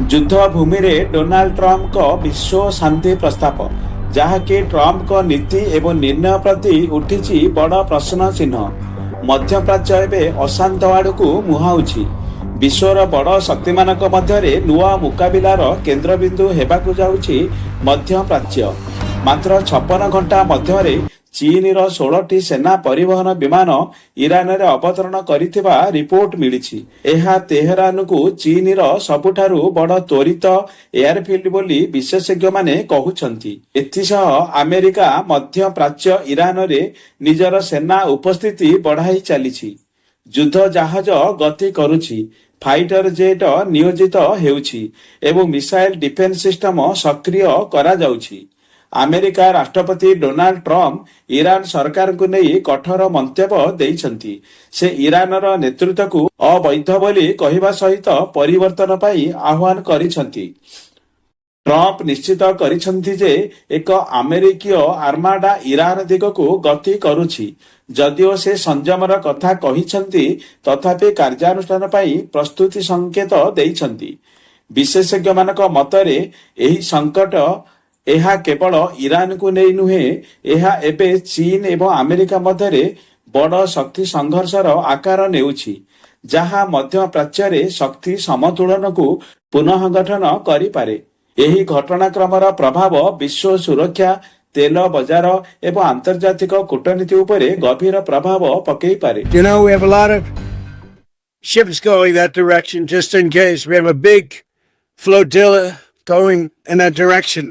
ଯୁଦ୍ଧ ଭୂମିରେ ଡୋନାଲ୍ଡ ଟ୍ରମ୍ପଙ୍କ ବିଶ୍ୱ ଶାନ୍ତି ପ୍ରସ୍ତାବ, ଯାହାକି ଟ୍ରମ୍ପଙ୍କ ନୀତି ଏବଂ ନିର୍ଣ୍ଣୟ ପ୍ରତି ଉଠିଛି ବଡ଼ ପ୍ରଶ୍ନ ଚିହ୍ନ। ମଧ୍ୟପ୍ରାଚ୍ୟ ଏବେ ଅଶାନ୍ତ ଆଡ଼କୁ ମୁହାଁଉଛି। ବିଶ୍ୱର ବଡ଼ ଶକ୍ତିମାନଙ୍କ ମଧ୍ୟରେ ନୂଆ ମୁକାବିଲାର କେନ୍ଦ୍ରବିନ୍ଦୁ ହେବାକୁ ଯାଉଛି ମଧ୍ୟପ୍ରାଚ୍ୟ। ମାତ୍ର 56 ଘଣ୍ଟା ମଧ୍ୟରେ ଚୀନର 16ଟି ସେନା ପରିବହନ ବିମାନ ଇରାନରେ ଅବତରଣ କରିଥିବା ରିପୋର୍ଟ ମିଳିଛି। ଏହା ତେହରାନକୁ ଚୀନର ସବୁଠାରୁ ବଡ଼ ତ୍ୱରିତ ଏୟାରଫିଲ୍ଡ ବୋଲି ବିଶେଷଜ୍ଞମାନେ କହୁଛନ୍ତି। ଏଥିସହ ଆମେରିକା ମଧ୍ୟପ୍ରାଚ୍ୟ ଇରାନରେ ନିଜର ସେନା ଉପସ୍ଥିତି ବଢ଼ାଇ ଚାଲିଛି। ଯୁଦ୍ଧ ଜାହାଜ ଗତି କରୁଛି, ଫାଇଟର ଜେଟ୍ ନିୟୋଜିତ ହେଉଛି ଏବଂ ମିସାଇଲ ଡିଫେନ୍ସ ସିଷ୍ଟମ ସକ୍ରିୟ କରାଯାଉଛି। ଆମେରିକା ରାଷ୍ଟ୍ରପତି ଡୋନାଲ୍ଡ ଟ୍ରମ୍ପ ଇରାନ ସରକାରଙ୍କୁ ନେଇ କଠୋର ମନ୍ତବ୍ୟ ଦେଇଛନ୍ତି। ସେ ଇରାନର ନେତୃତ୍ୱକୁ ଅବୈଧ ବୋଲି କହିବା ସହିତ ପରିବର୍ତ୍ତନ ପାଇଁ ଆହ୍ୱାନ କରିଛନ୍ତି। ଟ୍ରମ୍ପ ନିଶ୍ଚିତ କରିଛନ୍ତି ଯେ ଏକ ଆମେରିକୀୟ ଆର୍ମାଡା ଇରାନ ଦିଗକୁ ଗତି କରୁଛି। ଯଦିଓ ସେ ସଂଯମର କଥା କହିଛନ୍ତି, ତଥାପି କାର୍ଯ୍ୟାନୁଷ୍ଠାନ ପାଇଁ ପ୍ରସ୍ତୁତି ସଂକେତ ଦେଇଛନ୍ତି। ବିଶେଷଜ୍ଞମାନଙ୍କ ମତରେ ଏହି ସଙ୍କଟ ଏହା କେବଳ ଇରାନକୁ ନେଇ ନୁହେଁ, ଏହା ଏବେ ଚୀନ ଏବଂ ଆମେରିକା ମଧ୍ୟରେ ବଡ଼ ଶକ୍ତି ସଂଘର୍ଷର ଆକାର ନେଉଛି, ଯାହା ମଧ୍ୟପ୍ରାଚ୍ୟରେ ଶକ୍ତି ସମତୁଲନକୁ ପୁନଃଗଠନ କରିପାରେ। ଏହି ଘଟଣାକ୍ରମର ପ୍ରଭାବ ବିଶ୍ୱ ସୁରକ୍ଷା, ତେଲ ବଜାର ଏବଂ ଆନ୍ତର୍ଜାତିକ କୂଟନୀତି ଉପରେ ଗଭୀର ପ୍ରଭାବ ପକାଇପାରେ। We have a lot of ships going that direction just in case. We have a big flotilla going in that direction.